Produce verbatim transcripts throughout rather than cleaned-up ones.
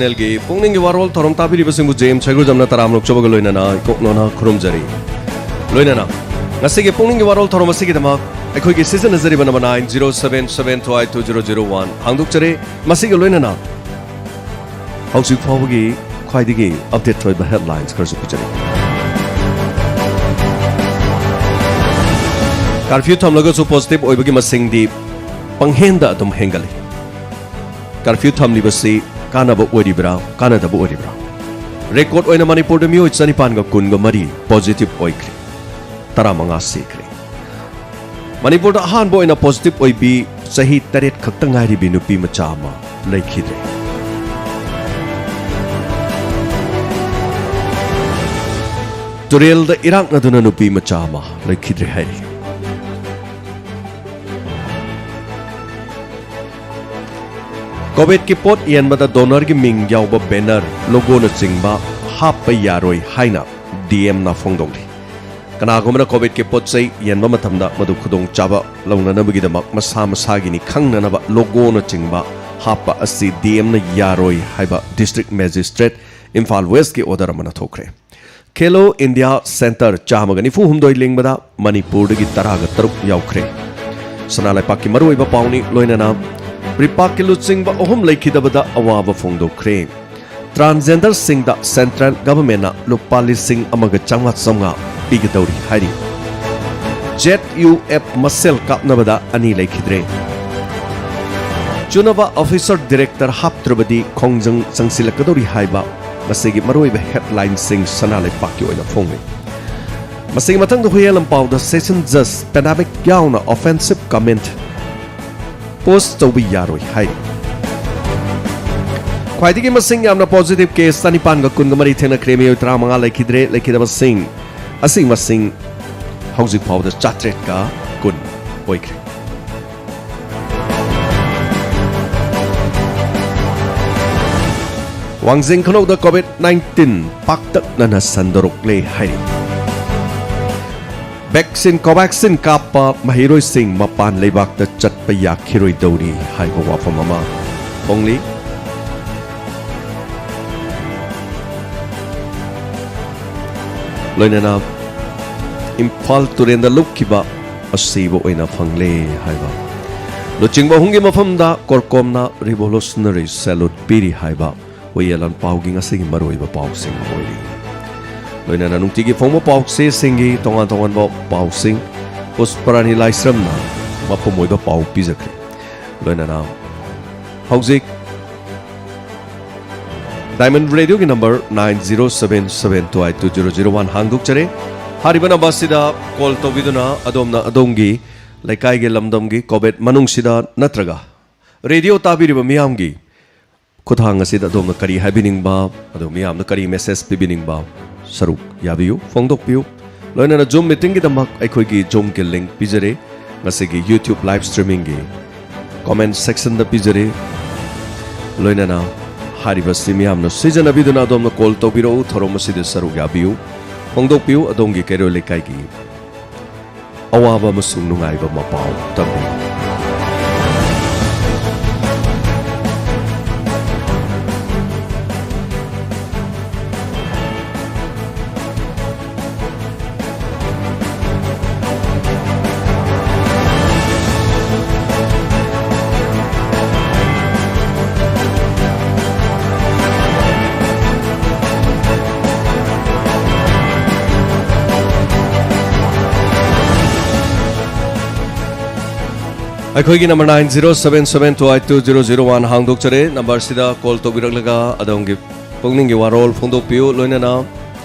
ꯆꯦꯅꯦꯜꯒꯤ ꯄꯨꯛꯅꯤꯡꯒꯤ ꯋꯥꯔꯣꯜ ꯊꯧꯔꯝ ꯇꯥꯕꯤꯔꯤꯕꯁꯤꯡꯕꯨ ꯖꯦꯝꯁ ꯁꯩꯒꯨꯖꯝꯅ ꯇꯔꯥꯝꯅ ꯑꯣꯛꯆꯕꯒ ꯂꯣꯏꯅꯅ ꯏꯀꯣꯛꯅꯣꯅ ꯈꯨꯔꯨꯝꯖꯔꯤ꯫ ꯂꯣꯏꯅꯅ ꯉꯁꯤꯒꯤ ꯄꯨꯛꯅꯤꯡꯒꯤ ꯋꯥꯔꯣꯜ ꯊꯧꯔꯝ ꯑꯁꯤꯒꯤꯗꯃꯛ ꯑꯩꯈꯣꯏꯒꯤ ꯁꯤꯖꯤꯟꯅꯖꯔꯤꯕ number nine zero seven seven two eight two zero zero one ꯍꯥꯡꯗꯣꯛꯆꯔꯤ꯫ ꯃꯁꯤꯒ ꯂꯣꯏꯅꯅ ꯍꯧꯖꯤꯛ ꯐꯥꯎꯕꯒꯤ ꯈ꯭ꯋꯥꯏꯗꯒꯤ ꯑꯞꯗꯦꯠ ꯑꯣꯏꯕ ꯍꯦꯗꯂꯥꯏꯟꯁ ꯈꯔꯁꯨ ꯄꯤꯖꯔꯤ꯫ ꯀꯥꯔꯐ꯭ꯌꯨ ꯊꯝꯂꯒꯁꯨ ꯄꯣꯖꯤꯇꯤꯚ ꯑꯣꯏꯕꯒꯤ ꯃꯁꯤꯡꯗꯤ ꯄꯪꯍꯦꯟꯗ ꯑꯗꯨꯝ ꯍꯦꯟꯒꯠꯂꯤ꯫ ꯀꯥꯔꯐ꯭ꯌꯨ ꯊꯝꯂꯤꯕꯁꯤ ꯀꯥꯟꯅꯕ ꯑꯣꯏꯔꯤꯕ꯭ꯔꯥ, ꯀꯥꯟꯅꯗꯕ ꯑꯣꯏꯔꯤꯕ꯭ꯔꯥ? ꯔꯦꯀꯣꯔꯗ ꯑꯣꯏꯅ ꯃꯅꯤꯄꯨꯔꯗ ꯃꯤꯑꯣꯏ ꯆꯅꯤꯄꯥꯟꯒ ꯀꯨꯟꯒ ꯃꯔꯤ ꯄꯣꯖꯤꯇꯤꯚ ꯑꯣꯏꯈ꯭ꯔꯦ, ꯇꯔꯥꯃꯉꯥ ꯁꯤꯈ꯭ꯔꯦ꯫ ꯃꯅꯤꯄꯨꯔꯗ ꯑꯍꯥꯟꯕ ꯑꯣꯏꯅ ꯄꯣꯖꯤꯇꯤꯚ ꯑꯣꯏꯕꯤ ꯆꯍꯤ ꯇꯔꯦꯠ ꯈꯛꯇ ꯉꯥꯏꯔꯤꯕꯤ ꯅꯨꯄꯤ ꯃꯆꯥ ꯑꯃ ꯂꯩꯈꯤꯗ꯭ꯔꯦ꯫ ꯇꯨꯔꯦꯜꯗ ꯏꯔꯥꯛꯅꯗꯨꯅ ꯅꯨꯄꯤ ꯃꯆꯥ ꯑꯃ ꯂꯩꯈꯤꯗ꯭ꯔꯦ ꯍꯥꯏꯔꯤ꯫ ꯀꯣꯚꯤꯗꯀꯤ ꯄꯣꯠ ꯌꯦꯟꯕꯗ ꯗꯣꯅꯔꯒꯤ ꯃꯤꯡ ꯌꯥꯎꯕ ꯕꯦꯅꯔ, ꯂꯣꯒꯣꯅꯆꯤꯡꯕ ꯍꯥꯞꯄ ꯌꯥꯔꯣꯏ ꯍꯥꯏꯅ ꯗꯤ ꯑꯦꯝꯅ ꯐꯣꯡꯗꯣꯛꯂꯤ꯫ ꯀꯅꯥꯒꯨꯝꯕꯅ ꯀꯣꯚꯤꯗꯀꯤ ꯄꯣꯠ ꯆꯩ ꯌꯦꯟꯕ ꯃꯇꯝꯗ ꯃꯗꯨ ꯈꯨꯗꯣꯡꯆꯥꯕ ꯂꯧꯅꯅꯕꯒꯤꯗꯃꯛ ꯃꯁꯥ ꯃꯁꯥꯒꯤꯅꯤ ꯈꯪꯅꯅꯕ ꯂꯣꯒꯣꯅꯆꯤꯡꯕ ꯍꯥꯞꯄ ꯑꯁꯤ ꯗꯤ ꯑꯦꯝꯅ ꯌꯥꯔꯣꯏ ꯍꯥꯏꯕ ꯗꯤꯁꯇ꯭ꯔꯤꯛ ꯃꯦꯖꯤꯁꯇ꯭ꯔꯦꯠ ꯏꯝꯐꯥꯜ ꯋꯦꯁꯀꯤ ꯑꯣꯔꯗꯔ ꯑꯃꯅ ꯊꯣꯛꯈ꯭ꯔꯦ꯫ ꯈꯦꯂꯣ ꯏꯟꯗꯤꯌꯥ ꯁꯦꯟꯇꯔ ꯆꯥꯝꯃꯒ ꯅꯤꯐꯨ ꯍꯨꯝꯗꯣꯏ ꯂꯤꯡꯕꯗ ꯃꯅꯤꯄꯨꯔꯗꯒꯤ ꯇꯔꯥꯒ ꯇꯔꯨꯛ ꯌꯥꯎꯈ꯭ꯔꯦ꯫ ꯁꯅꯥ ꯂꯩꯄꯥꯛꯀꯤ ꯃꯔꯨꯑꯣꯏꯕ ꯄꯥꯎꯅꯤ, ꯂꯣꯏꯅꯅ ꯄ꯭ꯔꯤꯄꯥꯛꯀꯤ ꯂꯨꯆꯤꯡꯕ ꯑꯍꯨꯝ ꯂꯩꯈꯤꯗꯕꯗ ꯑꯋꯥꯕ ꯐꯣꯡꯗꯣꯛꯈ꯭ꯔꯦ꯫ ꯇ꯭ꯔꯥꯟꯁꯖꯦꯟꯗꯔꯁꯤꯡꯗ ꯁꯦꯟꯇ꯭ꯔꯦꯜ ꯒꯚꯔꯟꯃꯦꯟꯠꯅ ꯂꯨꯄꯥ ꯂꯤꯁꯤꯡ ꯑꯃꯒ ꯆꯥꯝꯃꯉꯥ ꯆꯥꯝꯃꯉꯥ ꯄꯤꯒꯗꯧꯔꯤ ꯍꯥꯏꯔꯤ꯫ ꯖꯦꯠ ꯌꯨ ꯑꯦꯐ ꯃꯁꯦꯜ ꯀꯥꯞꯅꯕꯗ ꯑꯅꯤ ꯂꯩꯈꯤꯗ꯭ꯔꯦ꯫ ꯆꯨꯅꯕ ꯑꯣꯐꯤꯁꯔ ꯗꯤꯔꯦꯛꯇꯔ ꯍꯥꯞꯇ꯭ꯔꯕꯗꯤ ꯈꯣꯡꯖꯪ ꯆꯪꯁꯤꯜꯂꯛꯀꯗꯧꯔꯤ ꯍꯥꯏꯕ ꯃꯁꯤꯒꯤ ꯃꯔꯨꯑꯣꯏꯕ ꯍꯦꯗꯂꯥꯏꯟꯁꯤꯡ ꯁꯅꯥ ꯂꯩꯄꯥꯛꯀꯤ ꯑꯣꯏꯅ ꯐꯣꯡꯂꯤ꯫ ꯃꯁꯤꯒꯤ ꯃꯊꯪꯗ ꯍꯨꯏꯌꯦꯟ ꯂꯝꯄꯥꯎꯗ ꯁꯦꯁꯟ ꯖꯁ ꯄꯦꯟꯗꯥꯃꯤꯛ ꯌꯥꯎꯅ ꯑꯣꯐꯦꯟꯁꯤꯞ ꯀꯃꯦꯟꯠ ꯄꯣꯁ ꯇꯧꯕ ꯌꯥꯔꯣꯏ ꯍꯥꯏꯔꯤ꯫ ꯈ꯭ꯋꯥꯏꯗꯒꯤ ꯃꯁꯤꯡ ꯌꯥꯝꯅ ꯄꯣꯖꯤꯇꯤꯚ ꯀꯦꯁ ꯆꯅꯤꯄꯥꯟꯒ ꯀꯨꯟꯒ ꯃꯔꯤ ꯊꯦꯡꯅꯈ꯭ꯔꯦ꯫ ꯃꯤꯑꯣꯏ ꯇꯔꯥꯃꯉꯥ ꯂꯩꯈꯤꯗ꯭ꯔꯦ꯫ ꯂꯩꯈꯤꯗꯕꯁꯤꯡ ꯑꯁꯤꯒꯤ ꯃꯁꯤꯡ ꯍꯧꯖꯤꯛ ꯐꯥꯎꯕꯗ ꯆꯥꯇ꯭ꯔꯦꯠꯀ ꯀꯨꯟ ꯑꯣꯏꯈ꯭ꯔꯦ꯫ ꯋꯥꯡꯖꯤꯡ ꯈꯨꯅꯧꯗ ꯀꯣꯚꯤꯗ ꯅꯥꯏꯟꯇꯤꯟ ꯄꯥꯛꯇꯛꯅꯅ ꯁꯟꯗꯣꯔꯛꯂꯦ ꯍꯥꯏꯔꯤ꯫ ꯚꯦꯛꯁꯤꯟ ꯀꯣꯚꯦꯛꯁꯤꯟ ꯀꯥꯞꯄ ꯃꯍꯩꯔꯣꯏꯁꯤꯡ ꯃꯄꯥꯟ ꯂꯩꯕꯥꯛꯇ ꯆꯠꯄ ꯌꯥꯈꯤꯔꯣꯏꯗꯧꯔꯤ ꯍꯥꯏꯕ ꯋꯥꯐꯝ ꯑꯃ ꯐꯣꯡꯂꯤ꯫ ꯂꯣꯏꯅꯅ ꯏꯝꯐꯥꯜ ꯇꯨꯔꯦꯟꯗ ꯂꯨꯞꯈꯤꯕ ꯑꯁꯤꯕ ꯑꯣꯏꯅ ꯐꯪꯂꯦ ꯍꯥꯏꯕ꯫ ꯂꯨꯆꯤꯡꯕ ꯑꯍꯨꯝꯒꯤ ꯃꯐꯝꯗ ꯀꯣꯔꯀꯣꯝꯅ revolutionary salute ꯄꯤꯔꯤ ꯍꯥꯏꯕ ꯍꯨꯏꯌꯦꯜ ꯂꯥꯟꯄꯥꯎꯒꯤ ꯉꯁꯤꯒꯤ ꯃꯔꯨꯑꯣꯏꯕ ꯄꯥꯎꯁꯤꯡ ꯑꯣꯏꯔꯤ꯫ ꯂꯣꯏꯅꯅ ꯅꯨꯡꯇꯤꯒꯤ ꯐꯣꯡꯕ ꯄꯥꯎꯆꯦꯁꯤꯡꯒꯤ ꯇꯣꯉꯥꯟ ꯇꯣꯉꯥꯟꯕ ꯄꯥꯎꯁꯤꯡ ꯄꯨꯁꯄꯔꯥꯅꯤ ꯂꯥꯏꯁ꯭ꯔꯝꯅ ꯃꯄꯨꯝ ꯑꯣꯏꯕ ꯄꯥꯎ ꯄꯤꯖꯈ꯭ꯔꯦ꯫ ꯂꯣꯏꯅꯅ ꯍꯧꯖꯤꯛ Diamond Radioꯒꯤ number nine zero seven seven two eight two zero zero one ꯍꯥꯡꯗꯣꯛꯆꯔꯦ꯫ ꯍꯥꯏꯔꯤꯕ number ꯑꯁꯤꯗ call ꯇꯧꯕꯤꯗꯨꯅ ꯑꯗꯣꯝꯅ ꯑꯗꯣꯝꯒꯤ ꯂꯩꯀꯥꯏꯒꯤ ꯂꯝꯗꯝꯒꯤ COVID ꯃꯅꯨꯡꯁꯤꯗ ꯅꯠꯇ꯭ꯔꯒ radio ꯇꯥꯕꯤꯔꯤꯕ ꯃꯤꯌꯥꯝꯒꯤ ꯈꯨꯠꯊꯥꯡ ꯑꯁꯤꯗ ꯑꯗꯣꯝꯅ ꯀꯔꯤ ꯍꯥꯏꯕꯤꯅꯤꯡꯕ, ꯑꯗꯨꯒ ꯃꯤꯌꯥꯝꯗ ꯀꯔꯤ message ꯄꯤꯕꯤꯅꯤꯡꯕ, ꯁꯔꯨꯛ ꯌꯥꯕꯤꯌꯨ, ꯐꯣꯡꯗꯣꯛꯄꯤꯌꯨ꯫ ꯂꯣꯏꯅꯅ Zoom meetingꯒꯤꯗꯃꯛ ꯑꯩꯈꯣꯏꯒꯤ Zoomꯒꯤ link ꯄꯤꯖꯔꯦ꯫ ꯉꯁꯤꯒꯤ YouTube live streamingꯒꯤ comment sectionꯗ ꯄꯤꯖꯔꯦ꯫ ꯂꯣꯏꯅꯅ ꯍꯥꯏꯔꯤꯕꯁꯤ ꯃꯤꯌꯥꯝꯅ ꯁꯤꯖꯤꯟꯅꯕꯤꯗꯨꯅ ꯑꯗꯣꯝꯅ call ꯇꯧꯕꯤꯔꯛꯎ, ꯊꯧꯔꯝ ꯑꯁꯤꯗ ꯁꯔꯨꯛ ꯌꯥꯕꯤꯌꯨ, ꯐꯣꯡꯗꯣꯛꯄꯤꯌꯨ ꯑꯗꯣꯝꯒꯤ ꯀꯩꯔꯣꯏ ꯂꯩꯀꯥꯏꯒꯤ ꯑꯋꯥꯕ ꯑꯃꯁꯨꯡ ꯅꯨꯡꯉꯥꯏꯕ ꯃꯄꯥꯎ ꯇꯝꯕꯤꯌꯨ꯫ ꯑꯩꯈꯣꯏꯒꯤ number nine zero seven seven two eight two zero zero one ꯍꯥꯡꯗꯣꯛꯆꯔꯦ꯫ Numberꯁꯤꯗ call ꯇꯧꯕꯤꯔꯛꯂꯒ ꯑꯗꯣꯝꯒꯤ ꯄꯨꯛꯅꯤꯡꯒꯤ ꯋꯥꯔꯣꯜ ꯐꯣꯡꯗꯣꯛꯄꯤꯌꯨ꯫ ꯂꯣꯏꯅꯅ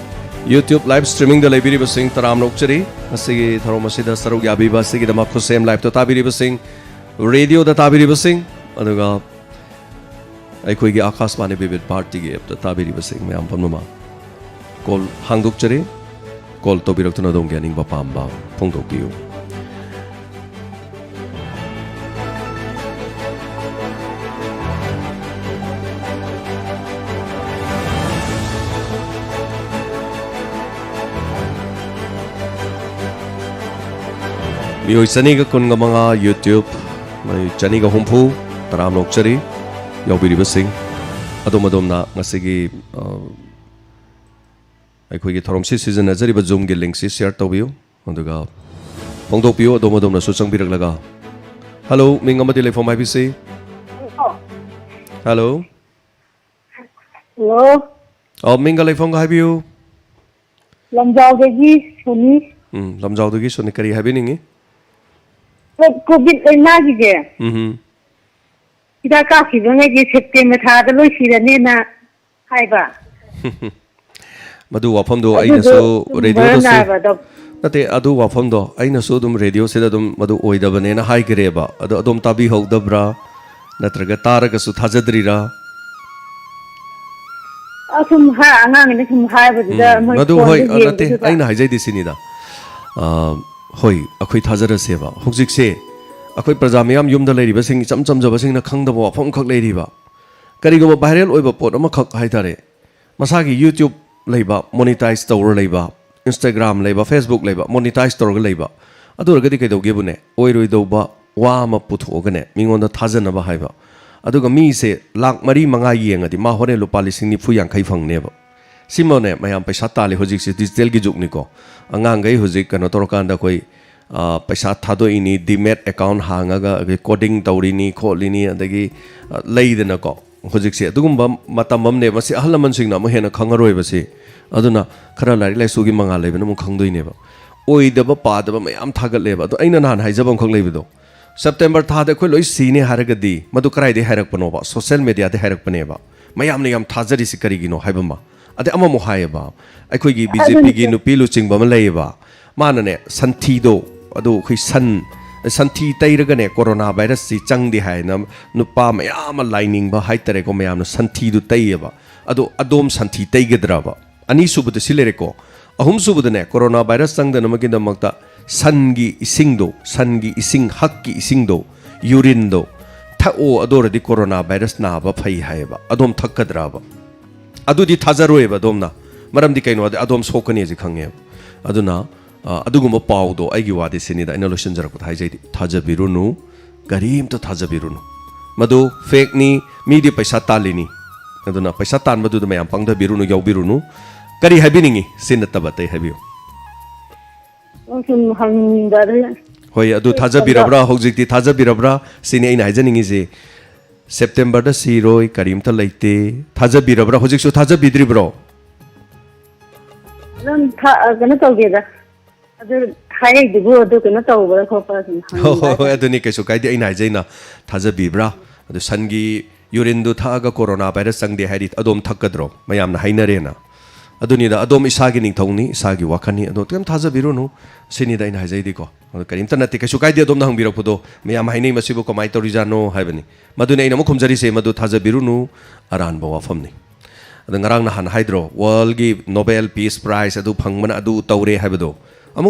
YouTube live streamingꯗ ꯂꯩꯕꯤꯔꯤꯕꯁꯤꯡ ꯇꯔꯥꯝꯅ ꯑꯣꯛꯆꯔꯤ꯫ ꯉꯁꯤꯒꯤ ꯊꯧꯔꯝ ꯑꯁꯤꯗ ꯁꯔꯨꯛ ꯌꯥꯕꯤꯕ ꯑꯁꯤꯒꯤꯗꯃꯛ ꯈꯨꯠꯁꯦꯝ liveꯇ ꯇꯥꯕꯤꯔꯤꯕꯁꯤꯡ, radioꯗ ꯇꯥꯕꯤꯔꯤꯕꯁꯤꯡ, ꯑꯗꯨꯒ ꯑꯩꯈꯣꯏꯒꯤ ꯑꯥꯀꯥꯁꯕꯥꯅꯤ ꯕꯤꯕꯤꯙ ꯚꯥꯔꯇꯤꯒꯤ appꯇ ꯇꯥꯕꯤꯔꯤꯕꯁꯤꯡ ꯃꯌꯥꯝ ꯄꯨꯝꯅꯃꯛ call ꯍꯥꯡꯗꯣꯛꯆꯔꯤ꯫ Call ꯇꯧꯕꯤꯔꯛꯇꯨꯅ ꯑꯗꯣꯝꯒꯤ ꯑꯅꯤꯡꯕ ꯄꯥꯝꯕ ꯐꯣꯡꯗꯣꯛꯄꯤꯌꯨ꯫ ꯃꯤꯑꯣꯏ ꯆꯅꯤꯒ ꯀꯨꯟꯒ ꯃꯉꯥ YouTube, ꯃꯤꯑꯣꯏ ꯆꯅꯤꯒ ꯍꯨꯝꯐꯨ ꯇꯔꯥꯝꯅ ꯑꯣꯛꯆꯔꯤ꯫ ꯌꯥꯎꯕꯤꯔꯤꯕꯁꯤꯡ ꯑꯗꯣꯝ ꯑꯗꯣꯝꯅ ꯉꯁꯤꯒꯤ, ꯑ, ꯑꯩꯈꯣꯏꯒꯤ ꯊꯧꯔꯝꯁꯤ ꯁꯤꯖꯤꯟꯅꯖꯔꯤꯕ Zoomꯒꯤ linkꯁꯤ share ꯇꯧꯕꯤꯌꯨ, ꯑꯗꯨꯒ ꯐꯣꯡꯗꯣꯛꯄꯤꯌꯨ ꯑꯗꯣꯝ ꯑꯗꯣꯝꯅꯁꯨ ꯆꯪꯕꯤꯔꯛꯂꯒ꯫ Hello, ꯃꯤꯡ ꯑꯃꯗꯤ ꯂꯩꯐꯝ ꯍꯥꯏꯕꯤꯁꯤ꯫ Hello꯫ ꯍꯜꯂꯣ꯫ ꯑꯣ, ꯃꯤꯡꯒ ꯂꯩꯐꯝꯒ ꯍꯥꯏꯕꯤꯌꯨ꯫ ꯂꯝꯖꯥꯎꯗꯒꯤ ꯁꯣꯅꯤ꯫ ꯎꯝ, ꯂꯝꯖꯥꯎꯗꯒꯤ ꯁꯣꯅꯤ, ꯀꯔꯤ ꯍꯥꯏꯕꯤꯅꯤꯡꯉꯤ? ꯀꯣ-, ꯀꯣꯚꯤꯗ ꯂꯥꯏꯅꯥꯒꯤꯁꯦ ꯎꯝ꯫ ꯍꯤꯗꯥꯛ ꯀꯥꯞꯈꯤꯕꯉꯩꯒꯤ ꯁꯦꯞꯇꯦꯝꯕꯔ ꯊꯥꯗ ꯂꯣꯏ ꯁꯤꯔꯅꯦꯅ ꯍꯥꯏꯕ꯫ ꯃꯗꯨ ꯋꯥꯐꯝꯗꯣ ꯑꯗꯨꯗꯣ ꯑꯩꯅꯁꯨ ꯆꯨꯝꯕ꯭ꯔꯥ ꯔꯦꯗꯤꯑꯣꯗꯁꯨ ꯂꯥꯟꯕ꯭ꯔꯥ? ꯅꯠꯇꯦ, ꯑꯗꯨ ꯋꯥꯐꯝꯗꯣ ꯑꯩꯅꯁꯨ ꯑꯗꯨꯝ ꯔꯦꯗꯤꯑꯣꯁꯤꯗ ꯑꯗꯨꯝ ꯃꯗꯨ ꯑꯣꯏꯗꯕꯅꯦꯅ ꯍꯥꯏꯈ꯭ꯔꯦꯕ꯫ ꯑꯗꯣ ꯑꯗꯣꯝ ꯇꯥꯕꯤꯍꯧꯗꯕ꯭ꯔꯥ? ꯅꯠꯇ꯭ꯔꯒ ꯇꯥꯔꯒꯁꯨ ꯊꯥꯖꯗ꯭ꯔꯤꯔꯥ? ꯑꯁꯨꯝ ꯍꯥ, ꯑꯉꯥꯡꯅ ꯁꯨꯝ ꯍꯥꯏꯕꯗꯨꯗ ꯎꯝ, ꯃꯣꯏ ꯃꯗꯨ ꯐꯣꯟꯗ ꯍꯣꯏ, ꯑ, ꯅꯠꯇꯦ, ꯌꯦꯡꯕꯗꯨꯗ꯫ ꯑꯩꯅ ꯍꯥꯏꯖꯩꯗꯤ ꯁꯤꯅꯤꯗ꯫ ꯑ, ꯍꯣꯏ, ꯑꯩꯈꯣꯏ ꯊꯥꯖꯔꯁꯦꯕ꯫ ꯍꯧꯖꯤꯛꯁꯦ ꯑꯩꯈꯣꯏ ꯄ꯭ꯔꯖꯥ ꯃꯤꯌꯥꯝ ꯌꯨꯝꯗ ꯂꯩꯔꯤꯕꯁꯤꯡ, ꯏꯆꯝ ꯆꯝꯖꯕꯁꯤꯡꯅ ꯈꯪꯗꯕ ꯋꯥꯐꯝ ꯑꯃꯈꯛ ꯂꯩꯔꯤꯕ꯫ ꯀꯔꯤꯒꯨꯝꯕ viral ꯑꯣꯏꯕ ꯄꯣꯠ ꯑꯃꯈꯛ ꯍꯥꯏ ꯇꯥꯔꯦ, ꯃꯁꯥꯒꯤ YouTube ꯂꯩꯕ, monetize ꯇꯧꯔ ꯂꯩꯕ, Instagram ꯂꯩꯕ, Facebook ꯂꯩꯕ, monetize ꯇꯧꯔꯒ ꯂꯩꯕ, ꯑꯗꯨ ꯑꯣꯏꯔꯒꯗꯤ ꯀꯩꯗꯧꯒꯦꯕꯨꯅꯦ, ꯑꯣꯏꯔꯣꯏꯗꯧꯕ ꯋꯥ ꯑꯃ ꯄꯨꯊꯣꯛꯑꯒꯅꯦ, ꯃꯤꯉꯣꯟꯗ ꯊꯥꯖꯅꯕ ꯍꯥꯏꯕ꯫ ꯑꯗꯨꯒ ꯃꯤꯁꯦ ꯂꯥꯛ ꯃꯔꯤ ꯃꯉꯥ ꯌꯦꯡꯉꯗꯤ ꯃꯥ ꯍꯣꯔꯦꯟ ꯂꯨꯄꯥ ꯂꯤꯁꯤꯡ ꯅꯤꯐꯨ ꯌꯥꯡꯈꯩ ꯐꯪꯅꯦꯕ꯫ ꯁꯤꯃꯅꯦ, ꯃꯌꯥꯝ ꯄꯩꯁꯥ ꯇꯥꯜꯂꯤ ꯍꯧꯖꯤꯛꯁꯦ, digitalꯒꯤ ꯖꯨꯒꯅꯤꯀꯣ꯫ ꯑꯉꯥꯡꯈꯩ ꯍꯧꯖꯤꯛ ꯀꯩꯅꯣ ꯇꯧꯔꯀꯥꯟꯗ ꯑꯩꯈꯣꯏ, ꯑ, ꯄꯩꯁꯥ ꯊꯥꯗꯣꯛꯏꯅꯤ, Demat account ꯍꯥꯡꯉꯒ ꯑꯩꯈꯣꯏ coding ꯇꯧꯔꯤꯅꯤ, ꯈꯣꯠꯂꯤꯅꯤ, ꯑꯗꯒꯤ, ꯑ, ꯂꯩꯗꯅꯀꯣ꯫ ꯍꯧꯖꯤꯛꯁꯦ ꯑꯗꯨꯒꯨꯝꯕ ꯃꯇꯝ ꯑꯃꯅꯦꯕ꯫ ꯃꯁꯤ ꯑꯍꯜ ꯂꯃꯟꯁꯤꯡꯅ ꯑꯃꯨꯛ ꯍꯦꯟꯅ ꯈꯪꯉꯔꯣꯏꯕ ꯁꯤ꯫ ꯑꯗꯨꯅ ꯈꯔ ꯂꯥꯏꯔꯤꯛ ꯂꯥꯏꯁꯨꯒꯤ ꯃꯉꯥꯜ ꯂꯩꯕꯅ ꯑꯃꯨꯛ ꯈꯪꯗꯣꯏꯅꯦꯕ꯫ ꯑꯣꯏꯗꯕ ꯄꯥꯗꯕ ꯃꯌꯥꯝ ꯊꯥꯒꯠꯂꯦꯕ꯫ ꯑꯗꯣ ꯑꯩꯅ ꯅꯍꯥꯟ ꯍꯥꯏꯖꯕ ꯑꯃꯈꯛ ꯂꯩꯕꯗꯣ, ꯁꯦꯞꯇꯦꯝꯕꯔ ꯊꯥꯗ ꯑꯩꯈꯣꯏ ꯂꯣꯏ ꯁꯤꯅꯤ ꯍꯥꯏꯔꯒꯗꯤ ꯃꯗꯨ ꯀꯗꯥꯏꯗꯒꯤ ꯍꯥꯏꯔꯛꯄꯅꯣꯕ? Social mediaꯗꯒꯤ ꯍꯥꯏꯔꯛꯄꯅꯦꯕ꯫ ꯃꯌꯥꯝꯅ ꯌꯥꯝ ꯊꯥꯖꯔꯤꯁꯤ ꯀꯔꯤꯒꯤꯅꯣ ꯍꯥꯏꯕ ꯑꯃ꯫ ꯑꯗꯩ ꯑꯃꯃꯨꯛ ꯍꯥꯏꯌꯦꯕ, ꯑꯩꯈꯣꯏꯒꯤ BJPꯒꯤ ꯅꯨꯄꯤ ꯂꯨꯆꯤꯡꯕ ꯑꯃ ꯂꯩꯌꯦꯕ, ꯃꯥꯅꯅꯦ, ꯁꯟꯊꯤꯗꯣ, ꯑꯗꯨ ꯑꯩꯈꯣꯏ ꯁꯟ, ꯁꯟꯊꯤ ꯇꯩꯔꯒꯅꯦ corona virusꯁꯤ ꯆꯪꯗꯦ ꯍꯥꯏꯅ ꯅꯨꯄꯥ ꯃꯌꯥꯝ ꯑꯃ ꯂꯥꯏꯅꯤꯡꯕ ꯍꯥꯏꯇꯥꯔꯦꯀꯣ, ꯃꯌꯥꯝꯅ ꯁꯟꯊꯤꯗꯨ ꯇꯩꯌꯦꯕ꯫ ꯑꯗꯣ ꯑꯗꯣꯝ ꯁꯟꯊꯤ ꯇꯩꯒꯗ꯭ꯔꯕ? ꯑꯅꯤꯁꯨꯕꯗ ꯁꯤ ꯂꯩꯔꯦꯀꯣ꯫ ꯑꯍꯨꯝꯁꯨꯕꯗꯅꯦ, corona virus ꯆꯪꯗꯅꯕꯒꯤꯗꯃꯛꯇ ꯁꯟꯒꯤ ꯏꯁꯤꯡꯗꯣ, ꯁꯟꯒꯤ ꯏꯁꯤꯡ, ꯍꯛꯀꯤ ꯏꯁꯤꯡꯗꯣ, urineꯗꯣ ꯊꯛꯑꯣ, ꯑꯗꯨ ꯑꯣꯏꯔꯗꯤ corona virus ꯅꯥꯕ ꯐꯩ ꯍꯥꯏꯌꯦꯕ꯫ ꯑꯗꯣꯝ ꯊꯛꯀꯗ꯭ꯔꯕ? ꯑꯗꯨꯗꯤ ꯊꯥꯖꯔꯣꯏꯕ ꯑꯗꯣꯝꯅ꯫ ꯃꯔꯝꯗꯤ ꯀꯩꯅꯣ ꯍꯥꯏꯗꯤ ꯑꯗꯣꯝ ꯁꯣꯛꯀꯅꯤ ꯍꯥꯏꯁꯦ ꯈꯪꯉꯦꯕ꯫ ꯑꯗꯨꯅ, ꯑ, ꯑꯗꯨꯒꯨꯝꯕ ꯄꯥꯎꯗꯣ, ꯑꯩꯒꯤ ꯋꯥꯗꯤ ꯁꯤꯅꯤꯗ, ꯑꯩꯅ ꯂꯣꯏꯁꯤꯟꯖꯔꯛꯄꯗ ꯍꯥꯏꯖꯩꯗꯤ, ꯊꯥꯖꯕꯤꯔꯨꯅꯨ, ꯀꯔꯤꯝꯇ ꯊꯥꯖꯕꯤꯔꯨꯅꯨ꯫ ꯃꯗꯨ fakeꯅꯤ, ꯃꯤꯗꯤ ꯄꯩꯁꯥ ꯇꯥꯜꯂꯤꯅꯤ꯫ ꯑꯗꯨꯅ ꯄꯩꯁꯥ ꯇꯥꯟꯕꯗꯨꯗ ꯃꯌꯥꯝ ꯄꯪꯊꯕꯤꯔꯨꯅꯨ, ꯌꯥꯎꯕꯤꯔꯨꯅꯨ꯫ ꯀꯔꯤ ꯍꯥꯏꯕꯤꯅꯤꯡꯉꯤ? ꯁꯤ ꯅꯠꯇꯕ ꯑꯇꯩ ꯍꯥꯏꯕꯤꯌꯨ꯫ ꯑꯣ, ꯁꯨꯝ ꯍꯪꯅꯤꯡꯕ ꯑꯗꯨ꯫ ꯍꯣꯏ, ꯑꯗꯨ ꯊꯥꯖꯕꯤꯔꯕ꯭ꯔꯥ? ꯍꯧꯖꯤꯛꯇꯤ ꯊꯥꯖꯕꯤꯔꯕ꯭ꯔꯥ? ꯁꯤꯅꯤ ꯑꯩꯅ ꯍꯥꯏꯖꯅꯤꯡꯉꯤꯁꯤ꯫ ꯁꯦꯞꯇꯦꯝꯕꯔꯗ ꯁꯤꯔꯣꯏ, ꯀꯔꯤꯝꯇ ꯂꯩꯇꯦ꯫ ꯊꯥꯖꯕꯤꯔꯕ꯭ꯔꯥ? ꯍꯧꯖꯤꯛꯁꯨ ꯊꯥꯖꯕꯤꯗ꯭ꯔꯤꯕ꯭ꯔꯣ? ꯑꯗꯨꯝ ꯊꯥ- ꯀꯩꯅꯣ ꯇꯧꯒꯦꯗ, ꯑꯗꯨ ꯍꯥꯏꯔꯛꯏꯗꯨꯕꯨ ꯑꯗꯨ ꯀꯩꯅꯣ ꯇꯧꯕ꯭ꯔꯥ ꯈꯣꯠꯄ꯭ꯔꯥ ꯁꯨꯝ ꯍꯣꯏ ꯍꯣꯏ ꯍꯣꯏ, ꯍꯪꯅꯤꯡꯕ꯫ ꯑꯗꯨꯅꯤ, ꯀꯩꯁꯨ ꯀꯥꯏꯗꯦ꯫ ꯑꯩꯅ ꯍꯥꯏꯖꯩꯅ, ꯊꯥꯖꯕꯤꯕ꯭ꯔꯥ? ꯑꯗꯨ ꯁꯟꯒꯤ ꯌꯨꯔꯤꯟꯗꯨ ꯊꯛꯑꯒ ꯀꯣꯔꯣꯅꯥ ꯚꯥꯏꯔꯁ ꯆꯪꯗꯦ ꯍꯥꯏꯔꯤ, ꯑꯗꯣꯝ ꯊꯛꯀꯗ꯭ꯔꯣ? ꯃꯌꯥꯝꯅ ꯍꯥꯏꯅꯔꯦꯅ꯫ ꯑꯗꯨꯅꯤꯗ, ꯑꯗꯣꯝ ꯏꯁꯥꯒꯤ ꯅꯤꯡꯊꯧꯅꯤ, ꯏꯁꯥꯒꯤ ꯋꯥꯈꯜꯅꯤ, ꯑꯗꯣ ꯀꯩꯝ ꯊꯥꯖꯕꯤꯔꯨꯅꯨ꯫ ꯁꯤꯅꯤꯗ ꯑꯩꯅ ꯍꯥꯏꯖꯩꯗꯤꯀꯣ꯫ ꯑꯗꯣ ꯀꯔꯤꯝꯇ ꯅꯠꯇꯦ, ꯀꯩꯁꯨ ꯀꯥꯏꯗꯦ ꯑꯗꯣꯝꯅ ꯍꯪꯕꯤꯔꯛꯄꯗꯣ꯫ ꯃꯌꯥꯝ ꯍꯥꯏꯅꯩ ꯃꯁꯤꯕꯨ ꯀꯃꯥꯏꯅ ꯇꯧꯔꯤꯖꯥꯠꯅꯣ ꯍꯥꯏꯕꯅꯤ꯫ ꯃꯗꯨꯅꯤ ꯑꯩꯅ ꯑꯃꯨꯛ ꯈꯨꯝꯖꯔꯤꯁꯦ, ꯃꯗꯨ ꯊꯥꯖꯕꯤꯔꯨꯅꯨ, ꯑꯔꯥꯟꯕ ꯋꯥꯐꯝꯅꯤ꯫ ꯑꯗ ꯉꯔꯥꯡ ꯅꯍꯥꯟ ꯍꯥꯏꯗ꯭ꯔꯣ, ꯋꯥꯔꯜꯒꯤ ꯅꯣꯕꯦꯜ ꯄꯤꯁ ꯄ꯭ꯔꯥꯏꯖ ꯑꯗꯨ ꯐꯪꯕꯅ ꯑꯗꯨ ꯇꯧꯔꯦ ꯍꯥꯏꯕꯗꯣ?